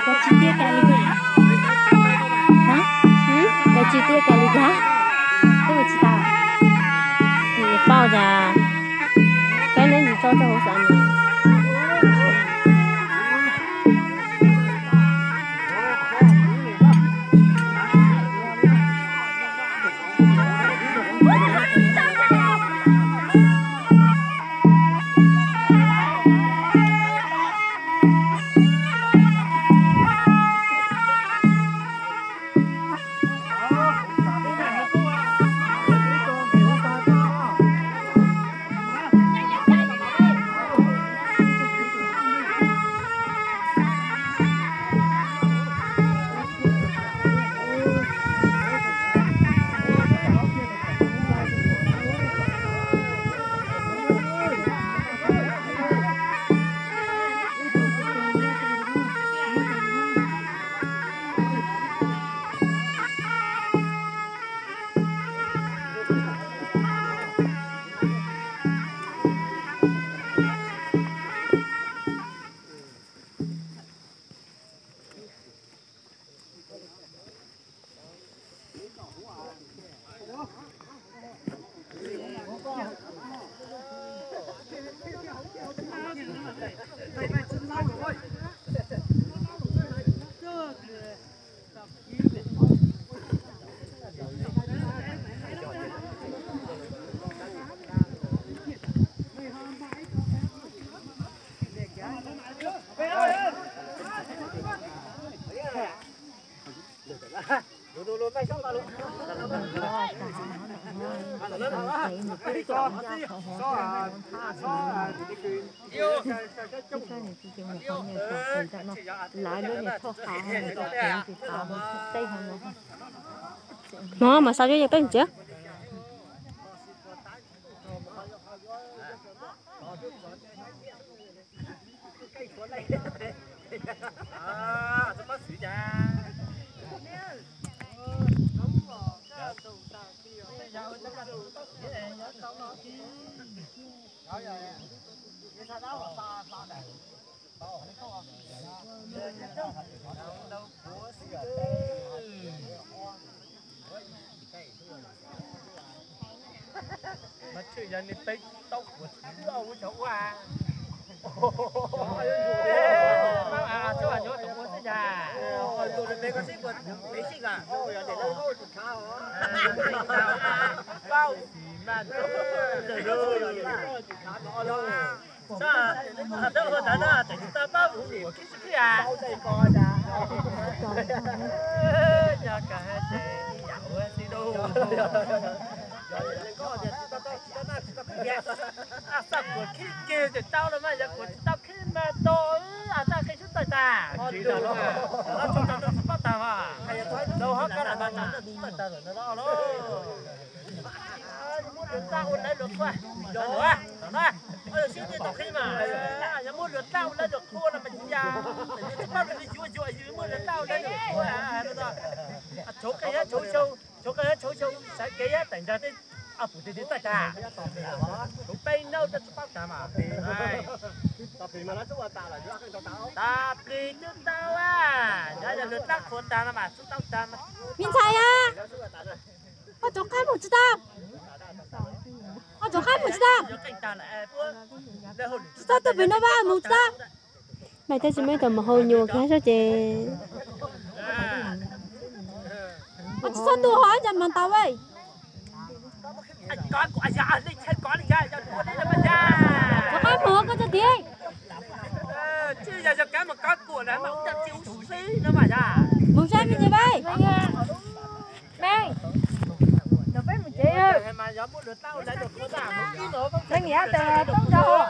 Cov chi tiaj cas li cas? Hab? Cov chi tiaj cas li cas? Twb ua tsis tau. Nws paub cas. Peb neb ntsis tso rau hauv xav no. Hnov mas xav yuav yeej peb mus txiav. Mas tshwj yog nws peb tau kuv txhab ua tsaug ua. Txhua nyuag tau ua xwb yog. Paub mas. Txhob ua ntawd no, tseem tsis tau paub kuv khib sib khib as. Yog kawg ces yam ua xwb lauj. Xav kuv khib kiag tseem tau los mas, yog kuv tsis tau khib mas tau, a, txaj qi sub tawg tag. Tsis tau los, tsis paub tag mas. Tau hab kab lam mas tsis tawg tag lawm no los. Ua lawv luag qhua, yog no, yog siab tiag tom qhib mas, yog muab luag tau lawv luag qhua no mas tsis yog, tsis paub luag yuav yuav yus muab luag tau lawv luag qhua no. Tshauv qeej tshauv xyoo, tshauv qeej tshauv xyoo, sawv kev teem ntawd tej, pum tis tis txawj tag, peb nub tsis paub tag mas. Tas plis twb tau, yog luag tau qhua tag no mas xub tau tag. Me ntxhais a, koj rov qab mus tsis tau? Koj rov qab mus tsis tau? Tsis txhob tuaj pem no, mus tsis tau. Maiv Teb tsis muaj ib tug mus hau nyuam kiag sab ces, koj tsis txhob tuaj ho ib co mas tau. Rov qab mus koj txog tid. Mus saib me ntsis peb. Leej niam tes toob nrog.